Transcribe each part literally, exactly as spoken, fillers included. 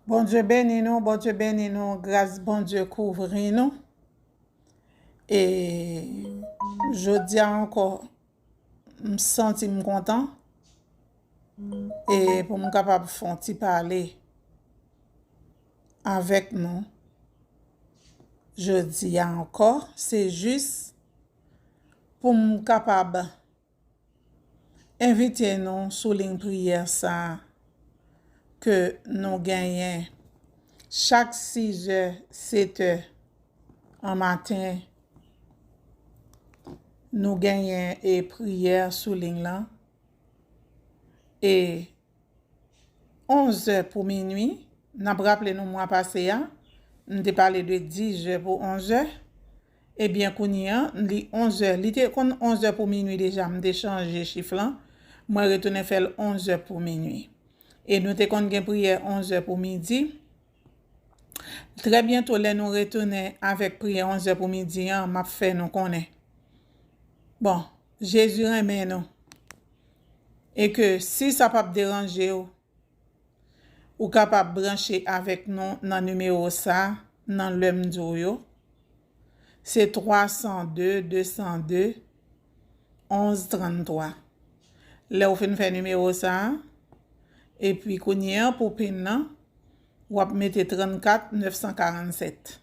Bondye beni nou, Bondye beni nou, gras Bondye kouvri nou. E jodi a ankò, m santi m kontan. E pou m kapab fè yon ti pale avèk nou jodi a ankò, se jis pou m kapab envite nou sou liy priyè sa a ke nou genyen chak sizè, setè an maten. Nou genyen e priyè sou liy lan. E onzè pou minwi, n ap raple nou mwa pase a, m te pale de dizè pou onzè. Ebyen, kounye a, li onzè. Li te konn onzè pou minwi deja, m te chanje chif lan. Mwen retounen fè l onzè pou minwi. E nou te konn gen priyè onzè pou midi. Trè byento, lè nou retounen avèk priyè onzè pou midi an, m ap fè nou konnen. Bon, Jezi renmen nou. E ke si sa p ap deranje w, ou kapab branche avèk nou nan nimewo sa a, nan lè m di w yo. Se twa san de, de san de, onz tranntwa. Lè w fin fè nimewo sa a, epi kounye a pou pin nan, w ap mete trannkat nèf san karannsèt.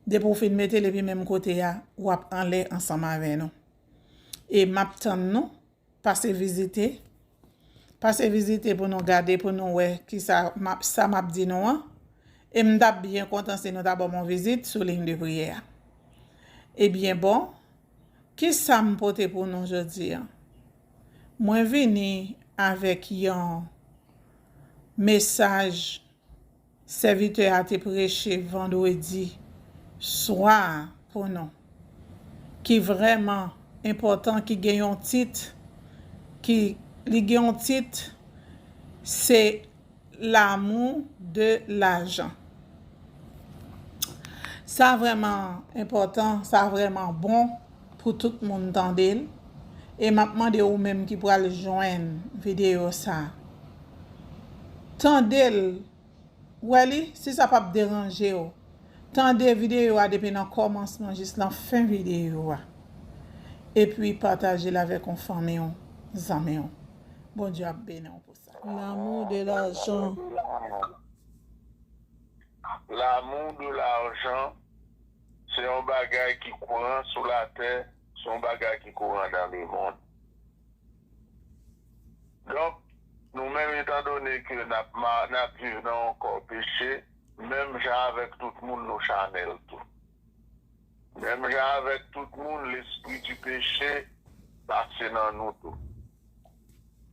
Depi w fin mete l epi menm kote a, w ap anlè ansanm avè nou. E m ap tann nou. Pase vizite. Pase vizite pou nou gade, pou nou wè kisa m ap, sa m ap di nou an. E m t ap byen kontan si nou ta ban m yon vizit sou liy de priyè a. Ebyen bon, kisa m pote pou nou jodi a? Mwen vini avèk yon mesaj sèvitè a te preche vandredi swa pou nou, ki vrèman enpòtan, ki gen yon tit, ki, li gen yon tit, se L'amour de l'argent. Sa vrèman enpòtan, sa vrèman bon pou tout moun tande l. E m ap mande ou menm ki pral jwenn videyo sa, tande l, wè li, si sa p ap deranje w. Tande videyo a depi nan kòmansman jis nan fen videyo a. Epi pataje l avèk yon fanmi w, zanmi w. Bondye ap beni w pou sa. L'amour de l'argent. L'amour de l'argent, se yon bagay ki kouran sou latè, se yon bagay ki kouran dans le monde. Donk, nou menm, etandone ke n ap ma-, n ap viv nan yon kò peche, menm jan avèk tout moun, nou chanèl tou. Menm jan avèk tout moun, lespri di peche pase nan nou tou.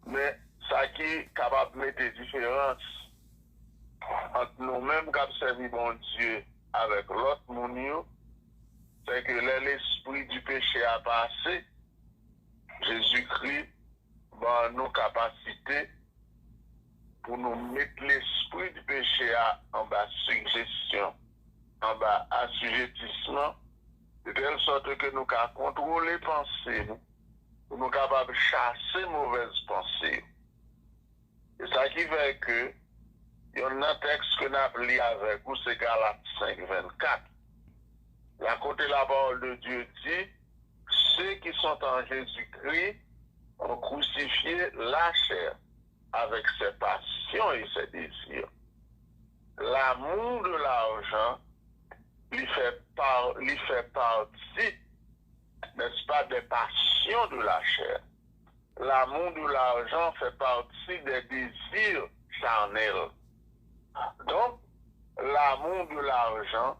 Men, sa ki kapab mete diferans ant nou menm k ap sèvi Bondye avèk lòt moun yo, se ke lè lespri di peche a pase, Jezikri ban nou kapasite pou nou met lespri di peche a anba sigjesyon, anba asijetisman, de tèl sòt ke nou ka kontwole panse nou, pou nou kapab chase movèz panse yo. E sa ki fè ke yonn nan tèks ke n ap li avèk ou se Galat senk vennkat. La, kote la parole de Dieu dit, ceux qui sont en Jésus-Christ ont crucifié la chair avec ses passions et ses désirs. L'amour de l'argent, li fè pa, li fè pati, n'est-ce pas, des passions de la chair. L'amour de l'argent fait partie des désirs charnels. Donk, l'amour de l'argent,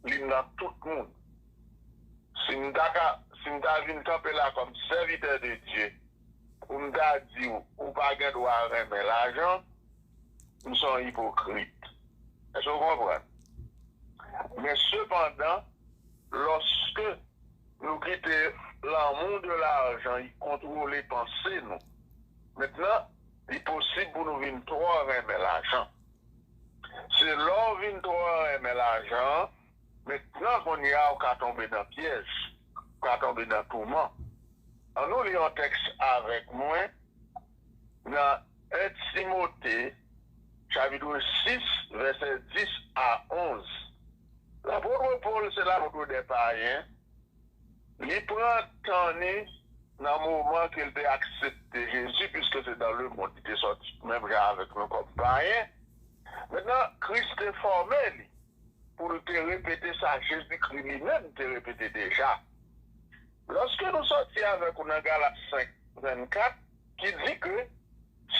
li nan tout moun. Si m ta ka, si m ta vin kanpe la kòm sèvitè de Dye, pou m ta di w, ou pa gen dwa renmen lajan, m se yon ipokrit. Èske w konprann? Men sepandan, lòske nou kite l'amour de l'argent kontwole panse nou, mentnan, li posib pou nou vin twò renmen lajan. Se lè w vin twò renmen lajan an, mentnan kounye a ou ka tonbe nan pyèj, ou ka tonbe nan touman. Ann nou li yon tèks avèk mwen nan en Timote, chapit sis, vèsè dis a onz. Lapot Pòl se lapot dè payen. Li pran tan ni nan moman ke l te aksepte Jezi, piske se dans le monde li te sòti menm jan avèk nou kòm payen. Mentnan, Kris te fòme li pou l te repete sa Jezikri li menm te repete deja. Lòske nou sòti avèk ou nan Galat senk vennkat, ki di ke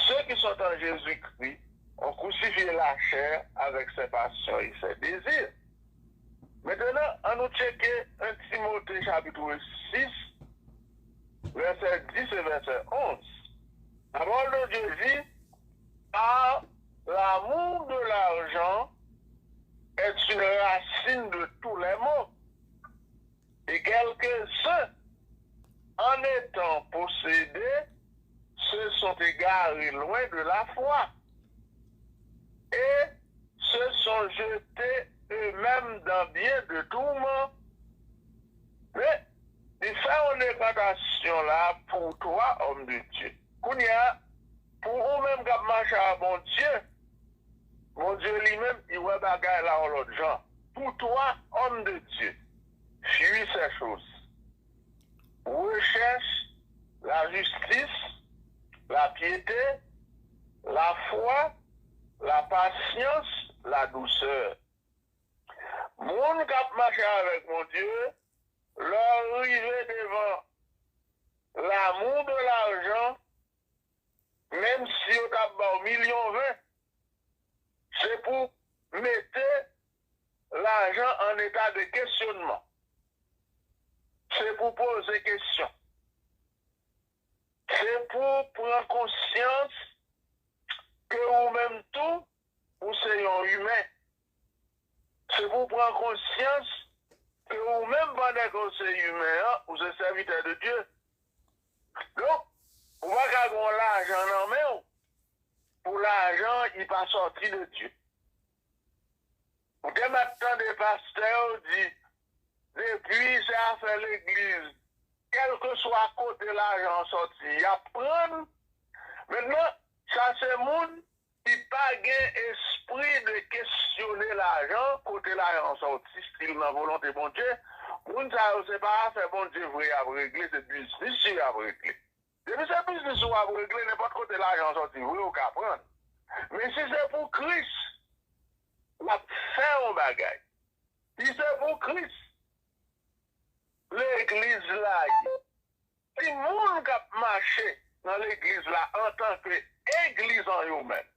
ceux qui sont en Jésus-Christ ont crucifié la chair avec ses passions et ses désirs. Mentnan, ann nou tcheke en Timote chapit sis, vèsè dis e vèsè onz. La parole de Dieu dit, car l'amour de l'argent est une racine de tous les maux. Et quelques-uns, en étant possédés, se sont égarés loin de la foi et se sont jetés eux-mêmes dans bien de tourments. Men, li fè yon dekantasyon la pou twa òm de Dye. Kounye a, pou ou menm k ap mache a Bondye, Bondye li menm, li wè bagay la yon lòt jan. Pour toi, homme de Dieu, fuis ces choses. Recherche la justice, la piété, la foi, la patience, la douceur. Moun k ap mache avèk Bondye, lè w rive devan l'amour de l'argent, menm si yo t ap ba w milyon ven, se pou mete lajan an eta de kesyonnman. Se pou poze kesyon. Se pou pran konsyans ke ou menm tou, ou se yon imen. Se pou pran konsyans ke ou menm, pandan ke w se imen an, ou se sèvitè de Dye. Donk, ou pa ka gen yon lajan nan men w, pou lajan an, li pa sòti de Dye. Ou te mèt tande pastè yo di, depi se afè legliz, kèlkeswa kote lajan an sòti, y ap pran l. Mentnan, sa se moun ki pa gen espri de kesyone lajan, kote lajan an sòti, si l nan volonte Bondye. Moun sa yo, se pa afè Bondye vre y ap regle, se biznis yo y ap regle. Depi se biznis ou ap regle, nenpòt kote lajan an sòti vre, ou ka pran l. Men si se pou Kris, w ap fè yon bagay. Si se pou Kris, legliz la ye. Si moun k ap mache nan legliz la antanke egliz an yo menm,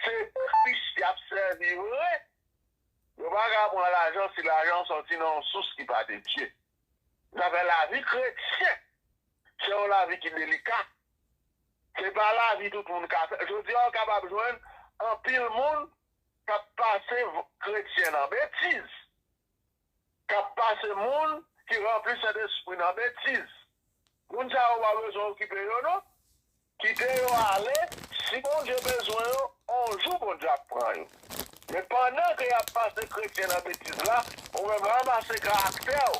se Kris y ap sèvi vre, yo pa ka pran lajan si lajan an sòti nan yon sous ki pa de Dye. Zafè lavi kretyen, se yon lavi ki delika. Se pa lavi tout moun ka fè. Jodi a, w kapab jwenn anpil moun k ap pase v-, kretyen nan betiz, k ap pase moun ki ranpli Sentespri nan betiz. Moun sa yo pa bezwen okipe yo, non. Kite yo ale. Si Bondye bezwen yo, on jou Bondye ap pran yo. Men pandan ke y ap pase kretyen nan betiz la, ou menm ranmase karaktè w.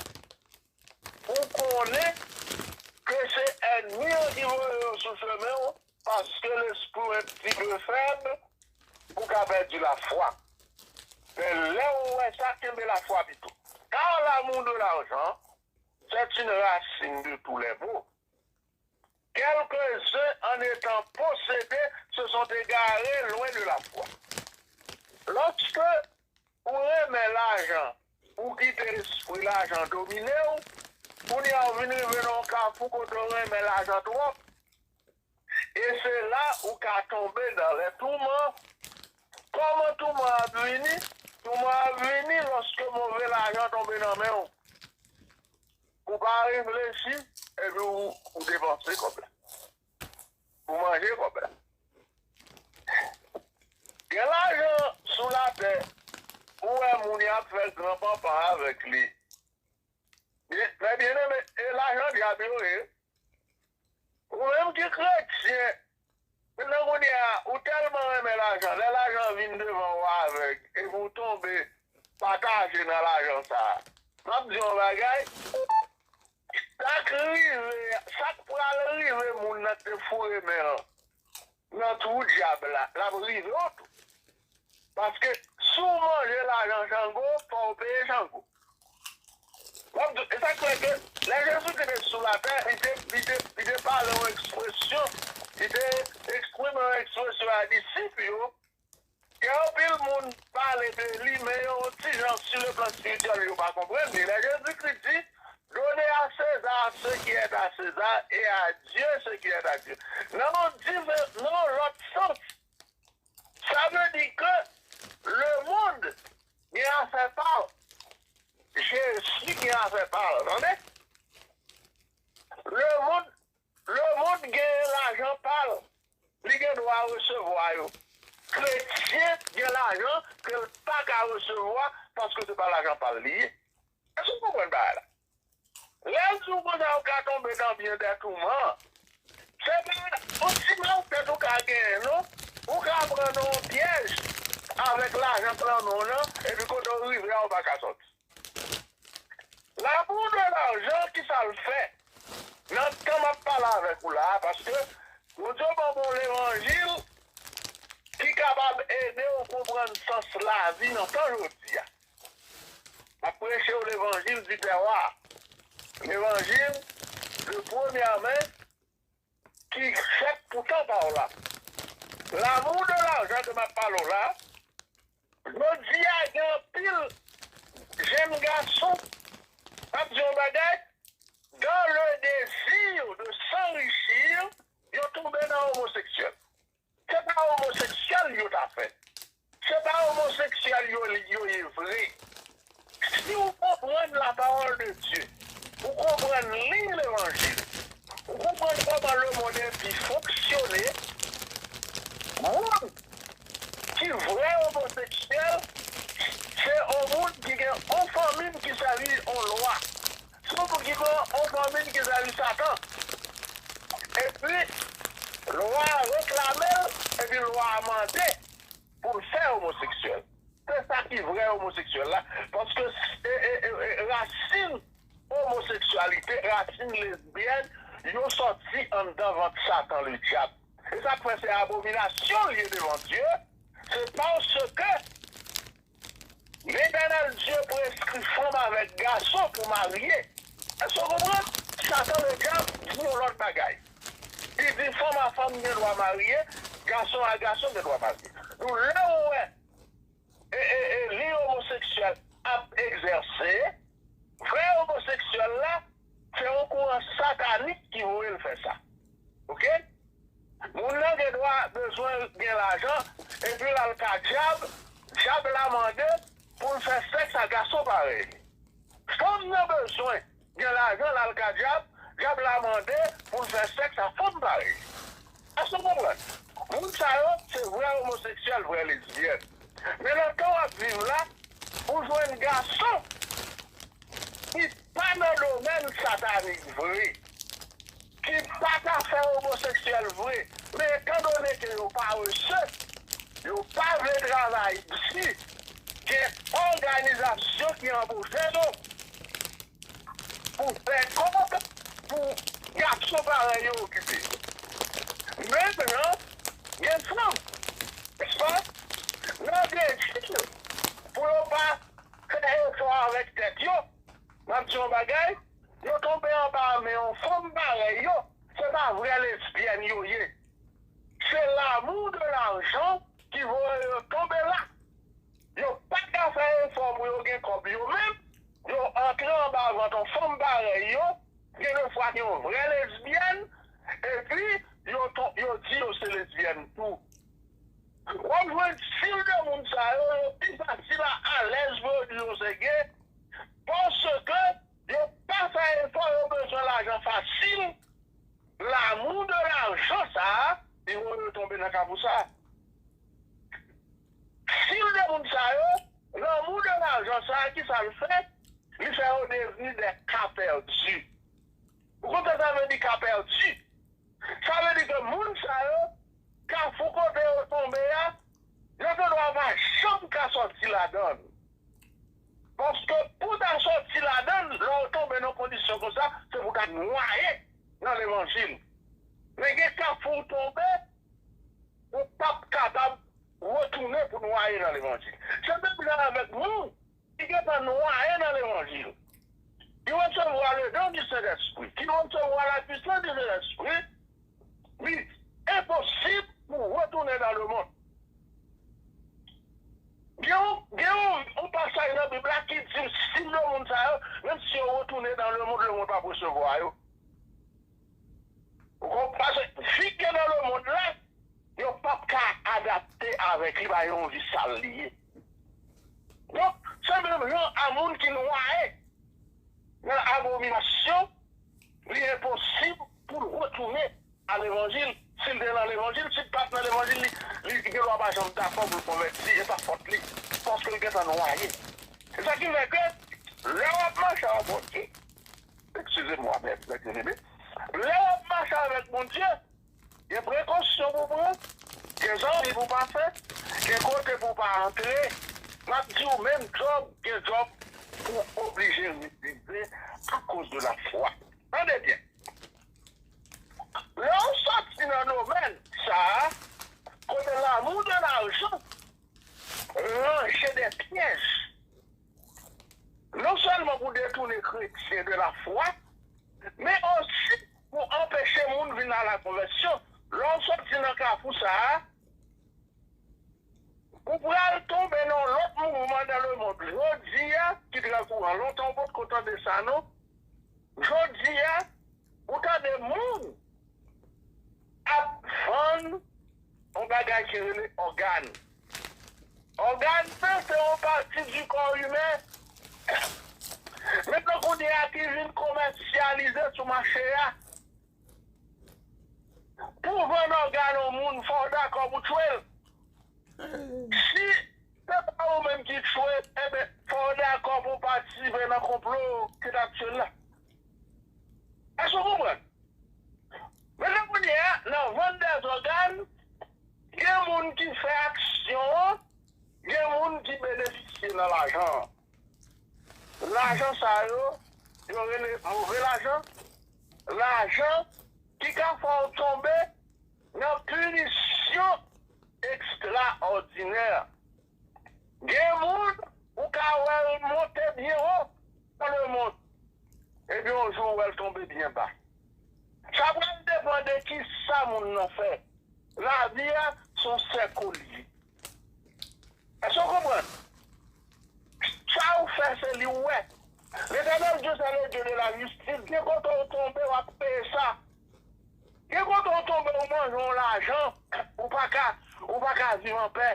Ou konnen ke se ènmi an ki voye yo sou chemen w, paske lespri w un petit peu faible, ou ka pèdi lafwa. Men lè w wè sa, kenbe lafwa pito. Car l'amour de l'argent, c'est une racine de tous les maux. Quelques-uns, en étant possédés, se sont égarés loin de la foi. Lorsque ou renmen lajan, ou kite lespri lajan domine w, kounye a ou vin rive nan yon kafou kote w renmen lajan twòp. E se la ou ka tonbe dans les tourments. Kòman touman ap vini? Touman ap vini lòske move lajan tonbe nan men w. Ou pa reflechi, epi ou, ou depanse kòb la. Ou manje kòb la. Gen lajan sou latè, ou wè moun y ap fè gran panpan avèk li. Byen, men byeneme, e lajan dyab yo ye. Ou menm ki kretyen, mentnan kounye a, ou tèlman renmen lajan, lè lajan vin devan ou avèg, epi ou tonbe pataje nan lajan sa a. M ap di yon bagay, sa k rive, sa k pral rive moun nan k te foure men l nan twou dyab la, l ap rive w tou. Paske si w manje lajan Jango, fò w peye Jango. W ap di, e sa k fè ke lè Jezikri te sou latè, li te, li te, li te pale yon ekspresyon, li te eksprime yon ekspresyon a disip yo, ke anpil moun pale de li, men yon ti jan sou le plan espirityèl, yo pa konprann li. Lè Jezikri di, Donnez à César ce qui est à César et à Dieu ce qui est à Dieu. Nan yon diven, nan yon lòt sans, sa vle di ke lemonn gen afè pa l. Jezi gen afè pa l, tande? Lemonn, lemonn gen lajan pa l. Li gen dwa resevwa yo. Kretyen gen lajan ke l pa ka resevwa paske se pa lajan pa l li ye. Èske w konprann bagay la? Lè l di w konsa, ou ka tonbe nan byen dètouman. Se pa yon ti mal tèt ou ka genyen, non. Ou ka pran nan yon pyèj avèk lajan k nan men w lan, epi kote w rive a, ou pa ka sòti. L'amour de l'argent, ki sa l fè? Nan tan m ap pale avèk ou la a, paske Bondye ban m yon levanjil ki kapab ede w konprann sans lavi nan tan jodi a. M ap preche w levanjil di tèwa, levanjil de premyè men ki fèt pou tan pa w la. L'amour de l'argent ke m ap pale w la, jodi a gen anpil jèn gason, m ap di yon bagay, dans le désir de s'enrichir, yo tonbe nan omoseksyèl. Se pa omoseksyèl yo ta fè. Se pa omoseksyèl yo, yo ye vre. Si w konprann la parole de Dieu, ou konprann liy levanjil, ou konprann kòman lemonn enpi fonksyone, moun ki vrè omoseksyèl, se yon moun ki gen yon fanmi ki sèvi yon lwa. Se yon moun ki gen yon fanmi ki sèvi Satan. Epi, lwa a reklame l, epi lwa a mande pou l fè omoseksyèl. Se sa ki vrè omoseksyèl la. Paske e, e, e, e, rasin omoseksyalite, rasin lesbyèn, yo sòti anndan vant Satan, ledyab. E sa k fè se abominasyon l ye devan Dye, se paske Letènèl Dye preskri fanm avèk gason pou marye. Èske w konprann? Satan, ledyab, di yon lòt bagay. Li di fanm a fanm gen dwa marye, gason a gason gen dwa marye. Donk, lè w wè e, e, e, li omoseksyèl ap egzèse, vrè omoseksyèl la, se yon kouran satanik ki voye l fè sa. Oke? Moun nan gen dwa bezwen gen lajan, epi l al ka dyab, dyab la mande pou l fè sèks a gason parèy li. Fanm nan bezwen gen lajan, l al ka dyab, dyab la mande pou l fè sèks a fanm parèy li. Èske w konprann? Moun sa yo, se vrè omoseksyèl, vrè lesbyèn. Men nan tan w ap viv la, ou jwenn gason ki pa nan domèn satanik vre, ki pa ka fè omoseksyèl vre, men etandone ke yo parese, yo pa vle travay isi, gen òganizasyon ki anboche yo pou fè kòb pou gason parèy yo okipe. Mentnan, gen fanm, nèspa, nan dezi pou yo pa fè efò avèk tèt yo, m ap di yon bagay, yo tonbe anba men yon fanm parèy yo, se pa vrè lesbyèn yo ye. Se l'amour de l'argent ki voye yo tonbe la. Yo pa ka fè efò pou yo gen kòb yo menm, yo antre anba vant yon fanm parèy yo, gen de fwa ki yon vrè lesbyèn, epi yo, ton, yo di yo se lesbyèn tou. W ap jwenn stil de moun sa yo, yo pi fasil a alèz pou yo di yo se ge, paske yo pa fè efò, yo bezwen lajan fasil. L'amour de l'argent sa a, li voye yo tonbe nan kabou sa a. Stil de moun sa yo, l'amour de l'argent sa a, ki sa l fè? Li fè yo devni des cas perdus. Ou konn sa sa vle di cas perdus? Sa vle di ke moun sa yo, kafou kote yo tonbe a, yo te dwa pa janm ka sòti ladan l. Paske pou w ta sòti ladan l, lè w tonbe nan kondisyon konsa, se pou w ta nwaye nan levanjil. Men gen kafou w tonbe, ou p ap kapab retounen pou nwaye nan levanjil. Se menm jan avèk moun ki gentan nwaye nan levanjil, ki resevwa le don du Saint-Esprit, ki resevwa la puissance du Saint-Esprit, li enposib pou retounen nan lemonn. Gen yon, gen yon, yon pasaj nan Bib la ki di, si lemonn sa yo, menm si yo retounen nan lemonn, lemonn p ap resevwa yo. Ou konprann? Paske vi k gen nan lemonn la, yo p ap ka adapte avèk li, pa yon vi sal li ye. Donk, se menm jan a moun ki nwaye nan abominasyon, li enposib pou l retounen a levanjil. Si l te nan levanjil, si l pa t nan levanjil, li, li gen dwa pa janm dakò pou l konvèti, e pa fòt li, paske l gentan nwaye. Se sa ki fè ke lè w ap mache ak Bondye, excusez-moi, mes, mes bien-aimés, lè w ap mache avèk Bondye, gen prekosyon pou pran, gen zanmi pou pa fè, gen kote pou pa antre. M ap di w menm djòb, gen djòb pou oblije refize akoz de la fwa. Tande byen. Lè w sòti nan domèn sa a, kote l'amour de l'argent ranje de pyèj, non sèlman pou detounen kretyen de la fwa, men osi pou anpeche moun vin a la konvèsyon. Lè w sòti nan kafou sa a, ou pral tonbe nan yon lòt mouvman dans le monde. Jodi a, ki trè kouran, lontan ou potko tande sa non. Jodi a, ou tande moun ap vann yon bagay ki rele ògàn. Ògàn nan se yon pati di kò imen. Men kounye a ki vin komèsyalize sou mache a. Pou w vann ògàn yon moun, fò w dakò pou tchwe l. Si se pa ou menm ki tchwe, enben, fò w dakò pou w patisipe nan konplo ki t ap tchwe l la. Èske w konprann? Men kounye a, nan vann dèzògàn, gen moun ki fè aksyon an, gen moun ki benefisye nan lajan an. Lajan sa yo, yo rele move lajan. Lajan ki ka fè w tonbe nan pinisyon ekstraòdinè. Gen moun, ou ka wè l monte byen wo nan lemonn, epi yon jou ou wè l tonbe byen ba. Sa pral depann de kisa moun nan fè. Lavi a se yon sèkou li ye. Èske w konprann? Sa ou fè, se li ou wè. Letènèl Dye, se le Dye de la jistis. Gen kote ou tonbe, w ap peye sa. Gen kote ou tonbe, ou manje yon lajan, ou pa ka, ou pa ka viv anpè.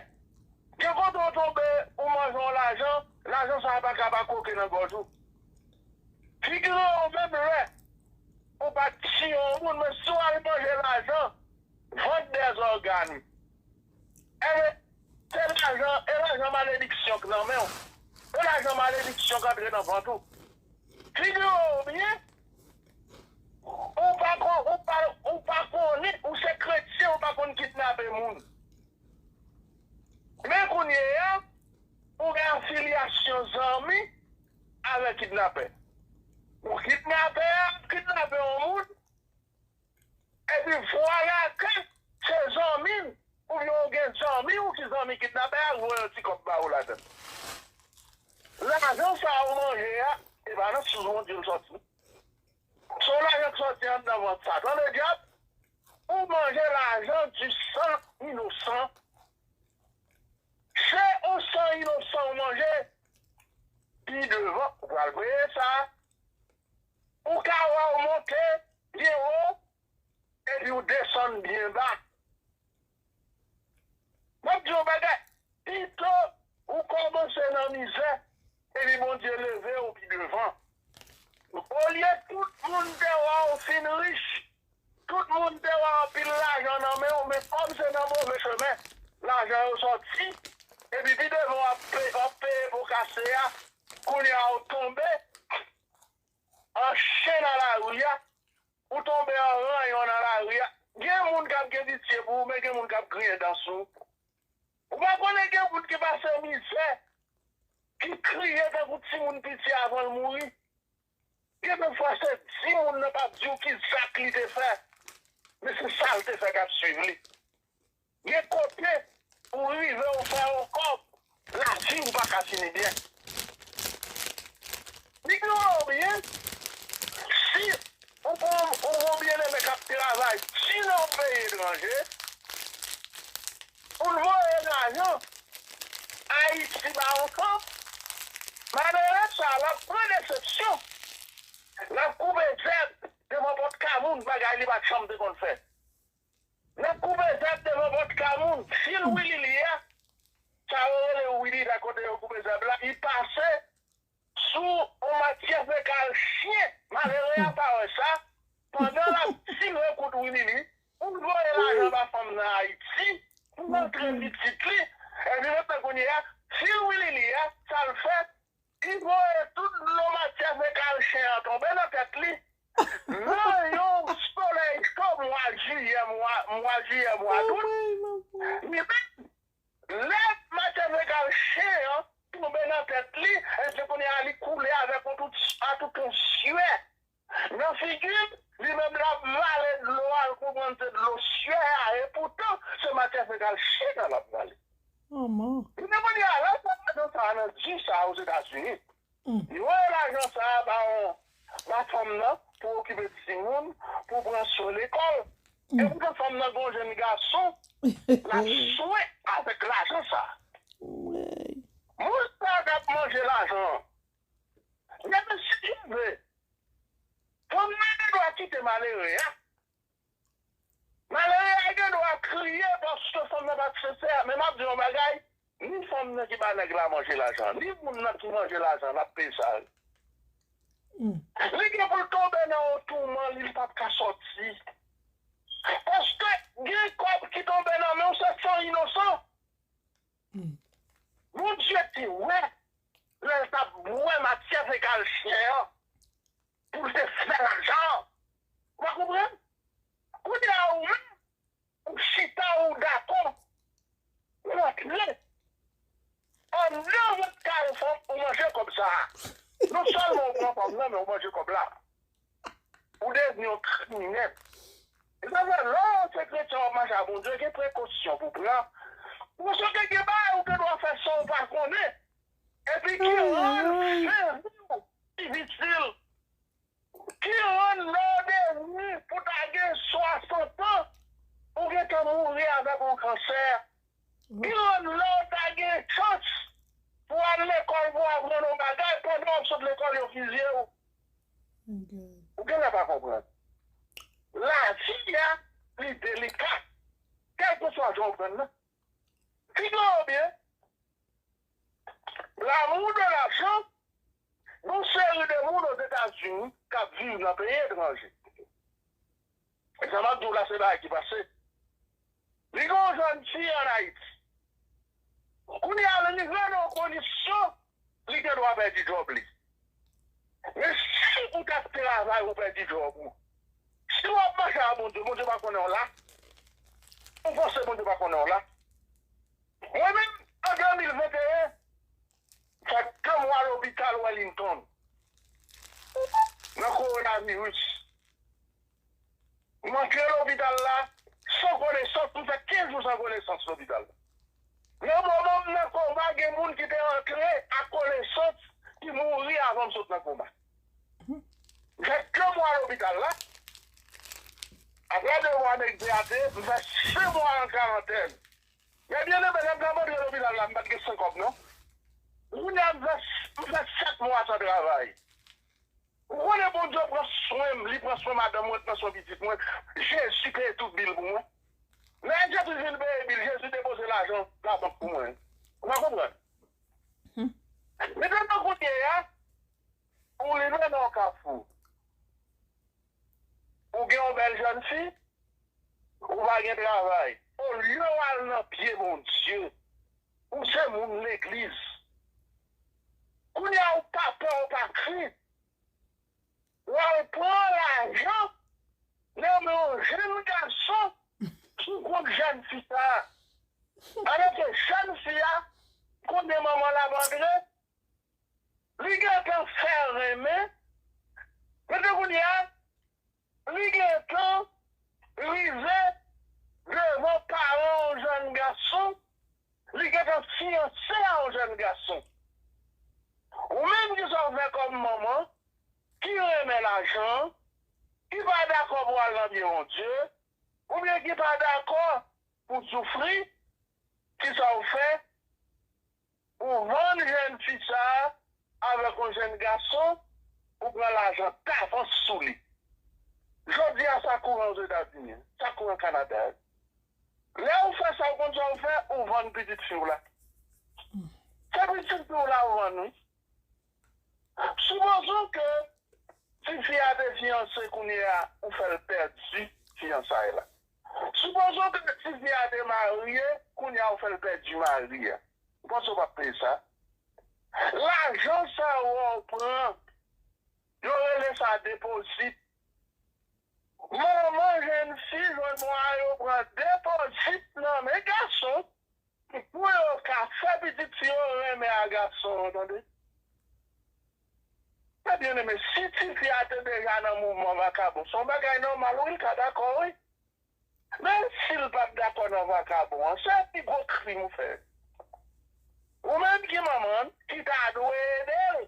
Gen kote ou tonbe, ou manje yon lajan, lajan sa a pa ka pa koke nan gòj ou. Figire w menm lè ou pa t tiye yon moun, men si w al manje lajan, vant dèzògàn. Enben, se lajan, e lajan malediksyon k nan men w. E lajan malediksyon k antre nan vant ou. Figire w byen, ou pa kon, ou pa, ou pa konnen, ou se kretyen, ou pa konn kidnape moun. Men kounye a, ou gen afilyasyon zanmi avèk kidnapè. Ou kidnapè a ap kidnape yon moun, epi vwala ke se zanmi l, oubyen ou gen zanmi w ki zanmi kidnapè a, voye yon ti kòb ba ou ladan l. Lajan sa a ou manje a, e pa nan sous Bondye l sòti. Se yon lajan k sòti anndan vant Satan, ledyab. Ou manje lajan di san inosan. Se yon san inosan ou manje, pi devan, ou pral peye sa. Ou ka wè w monte byen wo, epi w desann byen ba. M ap di w yon bagay, pito ou kòmanse nan mizè, epi Bondye leve w pi devan. Olye tout moun te wè w fin rich, tout moun te wè anpil lajan nan men w, men kòm se nan move chemen lajan yo sòti, epi pi devan w ap pe-, w ap peye po kase a, kounye a w tonbe an chen nan lari a, ou tonbe an ranyon nan lari a. Gen moun k ap gen pitye pou ou, men gen moun k ap griyen dan sou ou. Ou pa konnen gen moun ki pase mizè, ki kriye tankou timoun piti avan l mouri. Gen de fwa se di moun nan p ap di w ki zak li te fè, men se sa l te fè k ap swiv li. Gen kote, ou rive, ou fè yon kòb, lavi ou pa ka fini byen. Figure w byen, si ou gon, ou gon byeneme k ap travay di nan yon peyi etranje, pou l voye lajan Ayiti ba yon tan, malere sa a, l ap pran desepsyon. L ap koupe zèb devan pòt kay moun, bagay li pa t janm te konn fè. L ap koupe zèb devan pòt kay moun. Si l Willy li ye a, sa yo rele Willy la kote yo koupe zèb la, li pase sou yon matyè fekal chen. Malere a pa wè sa. Pandan l ap tire kout Willy li, pou l voye lajan ba fanm nan Ayiti, pou l antre pitit li, epi menm kounye a, si l Willy li a, sa l fè, li voye tout dlo matyè fekal chen an tonbe nan tèt li. Nan yon solèy cho mwa jiyè, mwa, mwa jiyè, mwa dout, li menm, lè matyè fekal chen an tonbe nan tèt li, epi kounye a li koule avèk yon tout, a tout yon syè nan figi l, li menm l ap vale dlo a, l konprann se dlo syè a, epoutan se matyè fekal chen an l ap vale. Manman. Li te konn di a lè sa lajan sa a nan di sa a Ozetazini. Li voye lajan sa a ba yon, ba fanm nan pou okipe timoun, pou pran swen lekòl. Epoutan fanm nan gon jèn gason l ap swen avèk lajan sa a. Moun sa k ap manje lajan an, depi si Dye vle, fanm nan gen dwa kite malere a. Malere a gen dwa kriye paske fanm nan pa t sensè. Men m ap di yon bagay, ni fanm nan ki ba nèg la manje lajan, ni moun nan ki manje lajan l ap peye sa. Li gen pou l tonbe nan yon touman li, li p ap ka sòti. Paske gen kòb ki tonbe nan men w, se san inosan. Bondye te wè lè l t ap bwè matyè fekal chen an pou l te fè lajan an. Ou pa konprann? Kounye a ou menm, ou chita, ou dakò, ou antre anndan vant kay fanm, ou manje kòb sa a. Non sèlman ou pran kòb nan, men ou manje kòb la. Ou devni yon kriminèl. E sa fè, lè w se kretyen w ap mache ak Bondye, gen prekosyon pou pran. Paske gen bagay ou gen dwa fè san w pa konnen. Epi ki rann fen vi w difisil. Ki rann lè w devni pou ta gen swasant an, ou gentan mouri avèk yon kansè. Ki rann lè w ta gen chans pou al lekòl pou aprann yon bagay, pandan w ap sot lekòl yo fizye w. Ou genlè pa konprann. Lavi a, li delika. Kèlkeswa jan w pran l nan. Figure w byen, l'amour de l'argent, gon seri de moun Ozetazini k ap viv nan peyi etranje. E sa m ap di w la, se bagay ki pase. Li gen yon jèn fi ann Ayiti. Kounye a, li rive nan yon kondisyon, li gen dwa pèdi djòb li. Men si ou t ap travay, ou pèdi djòb ou. Si w ap mache a Bondye, Bondye pa konnen w la. Ou panse Bondye pa konnen w la. Mwen menm, an de mil venteyen, fè de mwa lopital Wellington nan kowonaviris. M antre lopital la san konesans, m fè kenz jou san konesans lopital la. Nan moman m nan koma, gen moun ki te antre ak konesans ki mouri avan m sot nan koma. M fè de mwa lopital la. Apre de mwa nèg te ate, m fè senk mwa an karantèn. Men byeneme, lè m t ap antre lopital la, m pa t gen san kòb non. Kounye a m fè, m fè sèt mwa san travay. Ou konnen Bondye pran swen m, li pran swen madanm mwen, pran swen pitit mwen. Jezi peye tout bil pou mwen. Lè Jezi vin peye bil, Jezi depoze lajan labank pou mwen. Ou pa konprann? Mentenan kounye a, ou rive nan yon kafou. Ou gen yon bèl jèn fi, ou pa gen travay. Olye w al nan pye Bondye, ou se moun legliz. Kounye a ou pa pè, ou pa kren. W al pran lajan nan men yon jèn gason sou kont jèn fi sa a. Alòske jèn fi a konnen manman l ap antre, li gentan fè renmen, men kounye a, li gentan rive devan paran yon jèn gason, fiyanse a yon jèn gason. Ou menm ki sa w fè kòm manman, ki renmen lajan, ki pa dakò pou al nan pye Bondye, oubyen ki pa dakò pou soufri, kisa w fè? Ou vann jèn fi sa a avèk yon jèn gason, ou pran lajan davans sou li. Jodi a, sa kouran Ozetazini, sa kouran Kanada. Lè ou fè sa, ou konn sa ou fè, ou vann pitit fi w la. Se pitit fi w la ou vann, wi. Sipozon ke tifi a te fiyanse, kounye a, ou fè l pèdi fiyansay la. Sipozon ke tifi a te marye, kounye a, ou fè l pèdi mari a. Ou panse w p ap peye sa? Lajan sa yo w pran, yo rele sa depozit. Manman jèn fi jwenn mwayen yo pran depozit nan men gason pou yo ka fè pitit fi yo renmen a gason an, tande. Mè byeneme, si tifi a te deja nan mouvman vakabon, se yon bagay nòmal, wi, l ka dakò, wi. Men si l pa t dakò nan vakabon an, se pi gwo krim ou fè. Ou menm ki manman l, ki ta dwe ede l,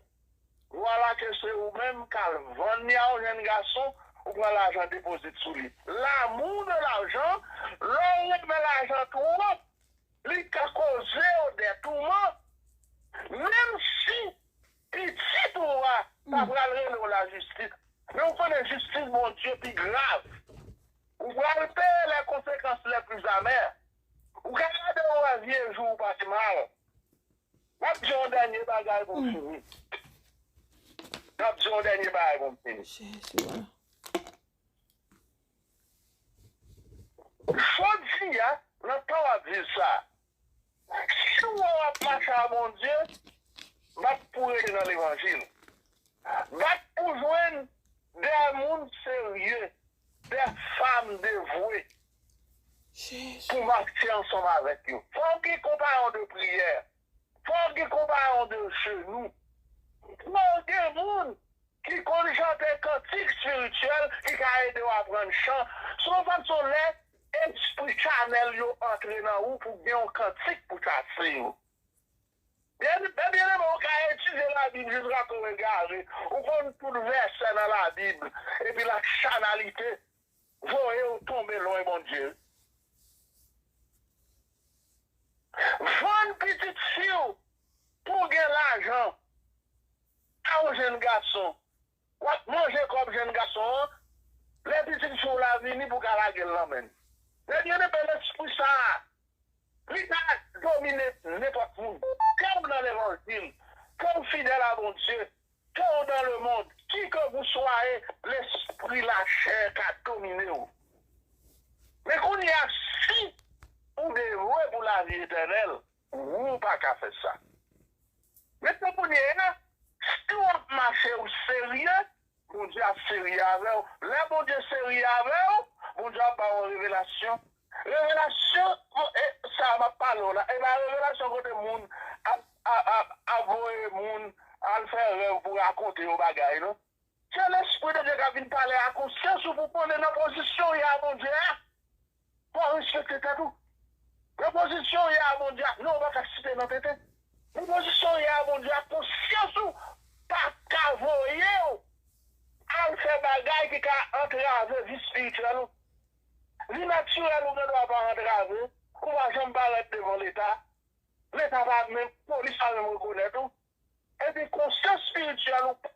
vwala ke se ou menm k al vann li a yon jèn gason, ou pran lajan depozit sou li. L'amour de l'argent, lè w renmen lajan twòp, li ka koze w dè touman. Menm si pitit ou a ta pral rele w lajistis, men ou konnen jistis Bondye pi grav. Ou pral peye les conséquences les plus amères. Ou ka gade w wè vye jou ou pa t mal. M ap di yon dènye bagay pou m fini. M ap di yon dènye bagay pou m fini. Jezi, wi. Jodi a, nan tan w ap viv sa, si w wè w ap mache a Bondye, bat pou rete nan levanjil. Bat pou jwenn de moun serye, de fanm devwe pou mache ansanm avèk yo. Fò w gen konpayon de priyè. Fò w gen konpayon de jenou. Fò w gen moun ki konn chante kantik espirityèl ki ka ede w aprann chan. Se yon fason lè espri chanèl yo antre nan ou pou gen yon kantik pou chase yo. Byen, byen, byeneme, ou ka etidye Labib jiskaske w egare. Ou konn tout vèsè nan Labib. Epi l ak chanalite voye w tonbe lwen Bondye. Vann pitit fi w pou w gen lajan a yon jèn gason. W ap manje kòb jèn gason an. Lè pitit fi w la vini pou w ka lage l nan men l. Mè byeneme, lespri sa a, li ka domine nenpòt moun. Ke w nan levanjil, ke w fidèl a Bondye, ke w dans le monde, qui que vous soyez, lespri lachè ka domine w. Men kounye a, si ou devwe pou lavi etènèl, ou pa ka fè sa. Men pou kounye a, si w ap mache ou serye, Bondye ap serye avè w. Lè Bondye serye avè w, Bondye ap ba w revelasyon. Revelasyon, e, sa a m ap pale w la, e pa revelasyon kote moun ap, ap, ap, ap voye moun al fè rèv pou rakonte yo bagay, non. Se Lespri de Dye k ap vin pale a konsyans ou pou konnen nan pozisyon w ye a Bondye a. Fò w respekte tèt ou. Nan pozisyon w ye a Bondye a, non, ou pa ka site nan tenten. Nan pozisyon w ye a Bondye a, konsyans ou pa ka voye w al fè bagay ki ka antrave vi espirityèl ou. Vi natirèl ou gen dwa pa antrave, ou pa janm parèt devan Leta. Leta pa menm, polis pa menm rekonèt ou. Epi konsyans espirityèl ou